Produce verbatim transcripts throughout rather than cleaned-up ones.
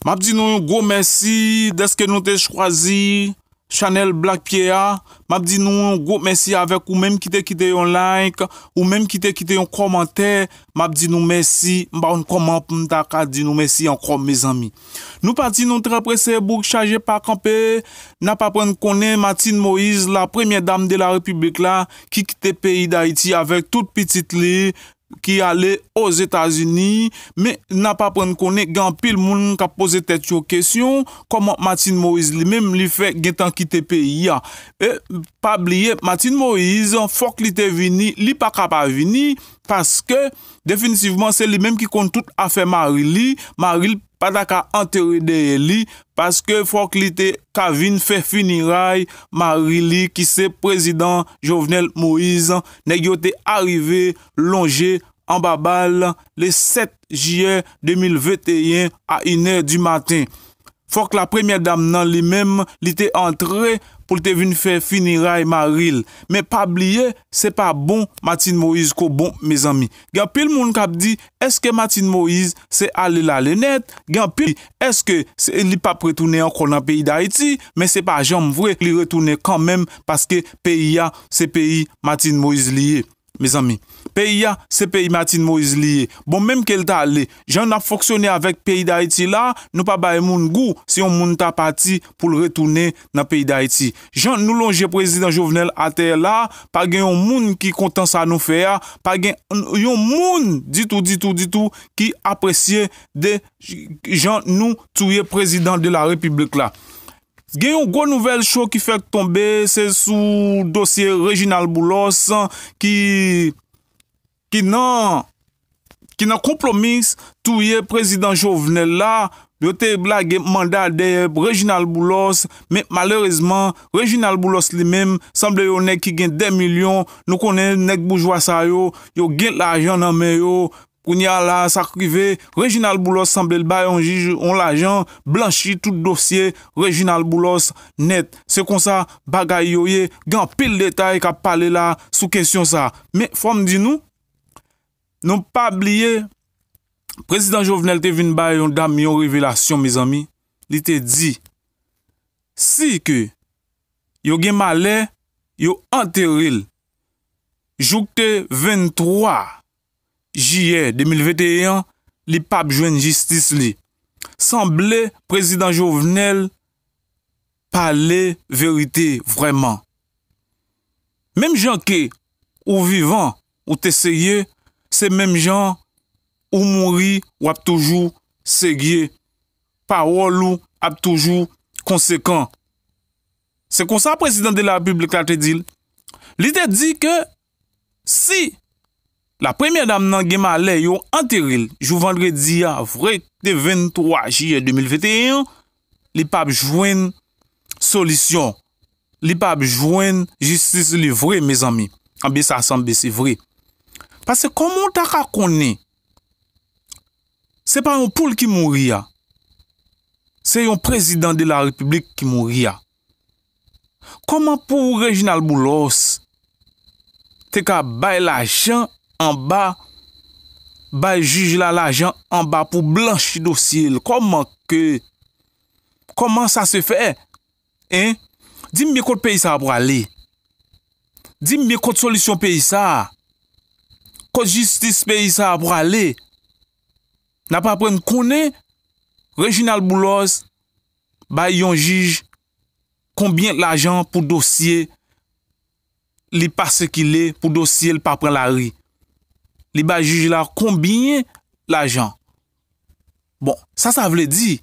M ap di nou yon gwo mèsi dèske nou te chwazi chanèl Black Pierre a. M ap di nou yon gwo mèsi avèk ou menm ki te kite yon like, ou menm ki te kite yon kòmantè. M ap di nou mèsi. M pa konn kòman pou m ta ka di nou mèsi ankò, mezanmi. Nou pati, nou trè prese, bouk chaje pa kanpe. N ap aprann konnen Martine Moïse, la premyè dam de la Repiblik la, ki kite peyi Dayiti avèk tout pitit li, ki ale Ozetazini, men n ap aprann konnen gen anpil moun k ap poze tèt yo kesyon, kòman Martine Moïse li menm li fè gentan kite peyi a. E pa bliye, Martine Moïse, fòk li te vini, li pa ka pa vini, paske definitivman se li menm ki konn tout afè mari li, mari l pa ta ka antere dèyè li, paske fòk li te ka vin fè fineray mari li ki se prezidan Jovenel Moïse. Nèg yo te arive lonje anba bal le sèt jiyè de mil venteyen a inè di maten. Fòk la premyè dam nan li menm, li te antre pou l te vin fè fineray mari l. Men pa bliye, se pa bon Martine Moïse ko bon, mezanmi. Gen anpil moun k ap di, èske Martine Moïse se ale l ale nèt? Gen anpil, èske se, li p ap retounen ankò nan peyi Dayiti? Men se pa janm vre, li retounen kanmenm, paske peyi a, se peyi Martine Moïse li ye. Mezanmi, peyi a, se peyi Martine Moïse li ye. Bon, menm ke l ta ale, jan n ap fonksyone avèk peyi Dayiti la, nou pa bay moun gou si yon moun ta pati pou l retounen nan peyi Dayiti. Jan nou lonje prezidan Jovenel atè la, pa gen yon moun ki kontan sa nou fè a, pa gen yon moun ditou, ditou, ditou ki apresye de jan nou touye prezidan de la Repiblik la. Gen yon gwo nouvèl cho ki fèk tonbe, se sou dosye Reginald Boulos ki, ki nan, ki nan konplomis touye prezidan Jovenel la. Yo te lage manda dèyè Reginald Boulos, men malerezman, Reginald Boulos li menm sanble yon nèg ki gen dè milyon. Nou konnen nèg boujwa sa yo, yo gen lajan nan men yo. Kounye a la, sa k rive, Reginald Boulos sanble l bay yon jij yon lajan, blanchi tout dosye Reginald Boulos nèt. Se konsa bagay yo ye, gen anpil detay k ap pale la sou kesyon sa. Men, fò m di nou, nou pa bliye, prezidan Jovenel te vin bay yon dam yon revelasyon, mezanmi. Li te di, si ke yo gen malè, yo antere l. Jou k te venntwa jiyè de mil venteyen an, li p ap jwenn jistis li. Sanble prezidan Jovenel pale verite vrèman. Menm jan ke ou vivan, ou te serye, se menm jan ou mouri, w ap toujou serye. Pawòl ou ap toujou konsekan. Se konsa prezidan de la repiblik la te di l. Li te di ke si la premyè dam nan gen malè, yo antere l jou vandredi a, vre, te venntwa jiyè de mil venteyen an, li p ap jwenn solisyon. Li p ap jwenn jistis li vre, mezanmi. Anben, sa sanble se vre. Paske kòman w ta ka konnen se pa yon poul ki mouri a, se yon prezidan de la repiblik ki mouri a? Kòman pou Reginald Boulos te ka bay lajan anba, bay jij la lajan anba pou blanchi dosye l? Kòman ke, kòman sa se fè? Hein? Di m byen kot peyi sa a prale. Di m byen kot solisyon peyi sa a. Kot jistis peyi sa a prale. N ap aprann konnen Reginald Boulos bay yon jij konbyen lajan pou dosye li pa sikile, pou dosye l pa pran lari. Li bay jij la konbyen lajan? Bon, sa sa vle di?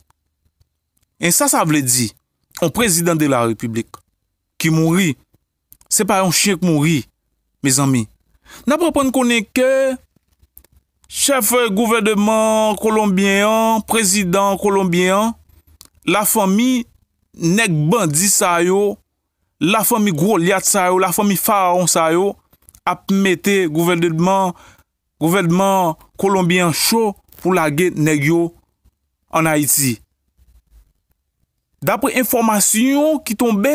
E sa sa vle di? Yon prezidan de la repiblik ki mouri, se pa yon chen k mouri, mezanmi. N ap aprann konnen ke chèf gouvènman kolonbyen an, prezidan kolonbyen an, lafanmi nèg bandi sa yo, lafanmi Gwolyat sa yo, lafanmi Farawon sa yo ap mete gouvènman, gouvènman kolonbyen an cho pou lage nèg yo ann Ayiti. Dapre enfòmasyon ki tonbe,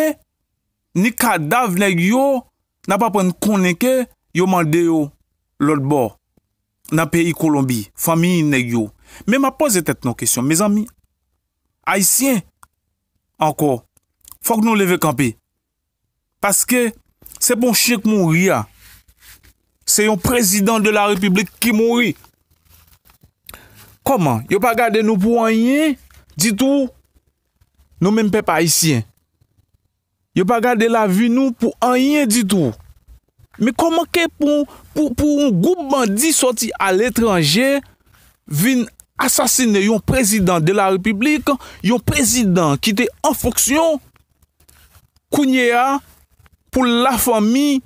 ni kadav nèg yo, n ap aprann konnen ke yo mande yo lòt bò, nan peyi Kolonbi, fanmi nèg yo. Men m ap poze tèt nou kesyon, mezanmi, Ayisyen ankò. Fòk nou leve kanpe. Paske se pa yon chen k mouri a. Se yon prezidan de la repiblik ki mouri. Kòman? Yo pa gade nou pou anyen ditou, nou menm pèp ayisyen. Yo pa gade lavi nou pou anyen ditou. Men kòman ke pou, pou, pou yon gwoup bandi sòti aletranje vin asasine yon prezidan de la repiblik, yon prezidan ki te an fonksyon, kounye a, pou lafanmi,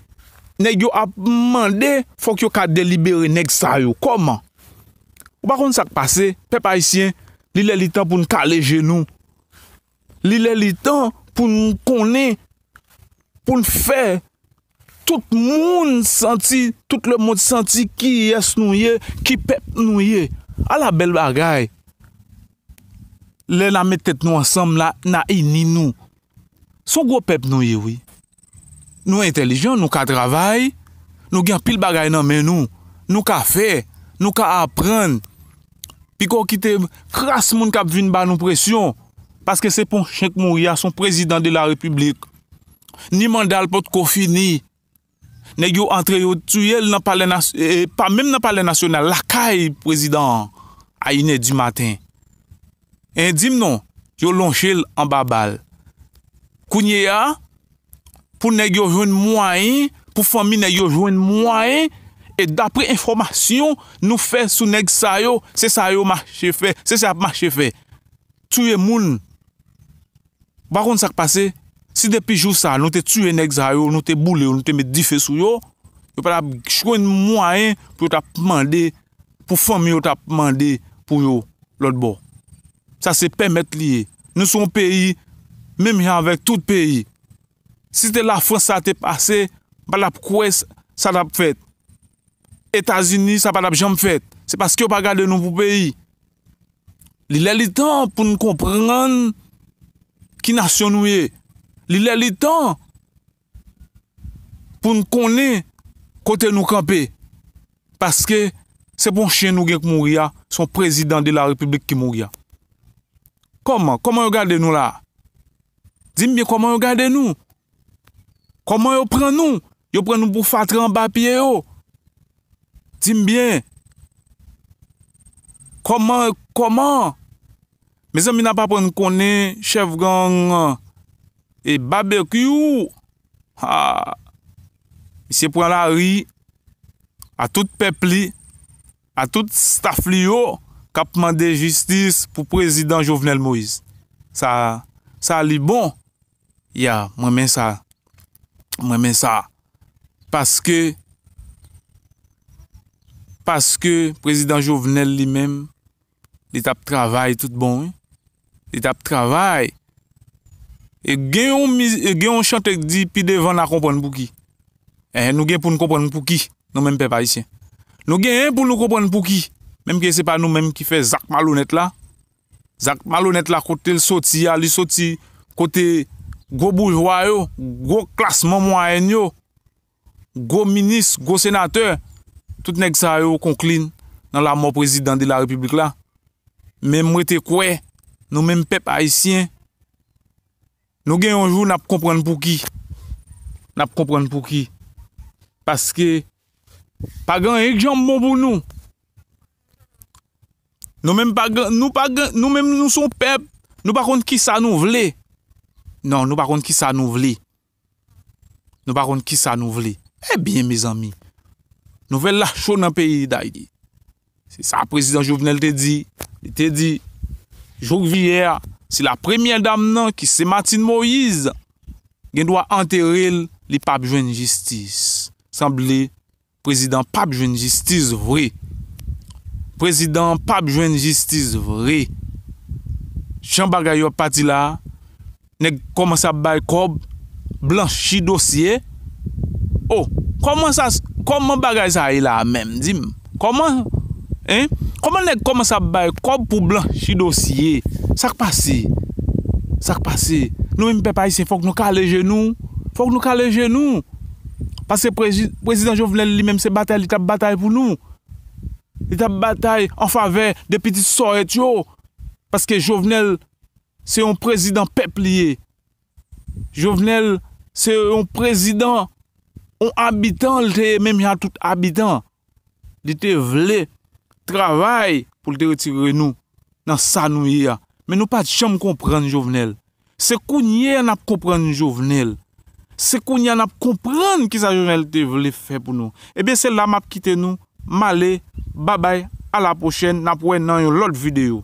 nèg yo ap mande, fòk yo ka delibere nèg sa yo. Kòman? Ou pa konn sa k pase, pèp ayisyen, li lè li tan pou n kale je nou. Li lè li tan pou n konnen, pou n fè tout moun santi, tout lemonn santi kiyès nou ye, ki pèp nou ye. Ala bèl bagay. Lè n a met tèt nou ansanm la, n a ini nou. Se yon gwo pèp nou ye, wi. Nou entèlijan, nou ka travay, nou gen anpil bagay nan men nou, nou ka fè, nou ka aprann. Piko kite kras moun k ap vin ba nou presyon, paske se pa yon chen k mouri a, se yon prezidan de la repiblik. Ni manda l potko fini. Nèg yo antre, yo tiye l nan palè nas-, e, e, pa menm nan palè nasyonal, lakay prezidan an, a inè di maten. En, di m non, yo lonje l anba bal. Kounye a, pou nèg yo jwenn mwayen, pou fanmi nèg yo jwenn mwayen, e dapre enfòmasyon nou fè sou nèg sa yo, se sa yo mache fè, se sa y ap mache fè. Tiye moun. Ou pa konn sa k pase? Si depi jou sa, nou te tiye nèg sa yo, nou te boule yo, nou te met dife sou yo, yo pa t ap jwenn mwayen pou yo t ap mande, pou fanmi yo t ap mande pou yo lòt bò. Sa se pèmèt li ye. Nou se yon peyi, menm jan avèk tout peyi. Si te Lafrans sa te pase, m pa t ap kwè s-, sa t ap fèt. Etazini, sa pa t ap janm fèt. Se paske yo pa gade nou pou peyi. Li lè li tan pou n konprann ki nasyon nou ye. Li lè li tan pou n konnen kote nou kanpe. Paske se pa yon chen nou gen k mouri a, se yon prezidan de la repiblik ki mouri a. Kòman? Kòman yo gade nou la a? Di m byen kòman yo gade nou? Kòman yo pran nou? Yo pran nou pou fatra anba pye yo. Di m byen. Kòman, kòman? Mezanmi, n ap aprann konnen chèf gang, e, Babekyou. Ha! Misye pran lari a tout pèp li, a tout staf li yo k ap mande jistis pou prezidan Jovenel Moïse. Sa, sa li bon. Ya, m renmen sa. M renmen sa. Paske, paske prezidan Jovenel li menm, li t ap travay tout bon, wi. Li t ap travay. E gen yon miz-, e gen yon chante k di, pi devan n a konprann pou ki. Enhen, nou gen pou n konprann pou ki, nou menm pèp ayisyen. Nou genyen pou nou konprann pou ki. Menm ke se pa nou menm ki fè zak malonèt la. Zak malonèt la, kote l soti a, li soti kote gwo boujwa yo, gwo klas mwayen yo, gwo minis, gwo senatè, tout nèg sa yo konklin nan lanmò prezidan de la repiblik la. Men m rete kwè, nou menm pèp ayisyen, nou gen yon jou n ap konprann pou ki. N ap konprann pou ki. Paske pa gen anyen k janm bon pou nou. Nou menm pa gen, nou pa gen, nou menm nou se yon pèp, nou pa konn kisa nou vle. Non, nou pa konn kisa nou vle. Nou pa konn kisa nou vle. Ebyen, mezanmi, nouvèl la cho nan peyi Dayiti. Se sa prezidan Jovenel te di. Li te di, jouk viyè a, se la premyè dam nan, ki se Martine Moïse, gen dwa antere l, li p ap jwenn jistis. Sanble prezidan p ap jwenn jistis vre. Prezidan p ap jwenn jistis vre. Jan bagay yo ap pati la a, nèg kòmanse ap bay kòb, blanchi dosye. O, kòman sa, kòman bagay sa ye la a menm? Di m, kòman, en? Kòman nèg kòmanse ap bay kòb pou blanchi dosye? Sa k pase? Sa k pase? Nou menm pèp ayisyen, fòk nou kale je nou. Fòk nou kale je nou. Paske prezi-, prezidan Jovenel li menm se batay li t ap batay pou nou. Li t ap batay an favè de pitit sòrèt yo. Paske Jovenel se yon prezidan pèp li ye. Jovenel se yon prezidan, yon abitan l te ye menm jan tout abitan. Li te vle travay pou l te retire nou nan sa nou ye a. Men nou pa t janm konprann Jovenel. Se kounye a n ap konprann Jovenel. Se kounye a n ap konprann kisa Jovenel te vle fè pou nou. Ebyen, se la m ap kite nou. M ale. Babay. A la pwochèn. N ap wè nan yon lòt videyo.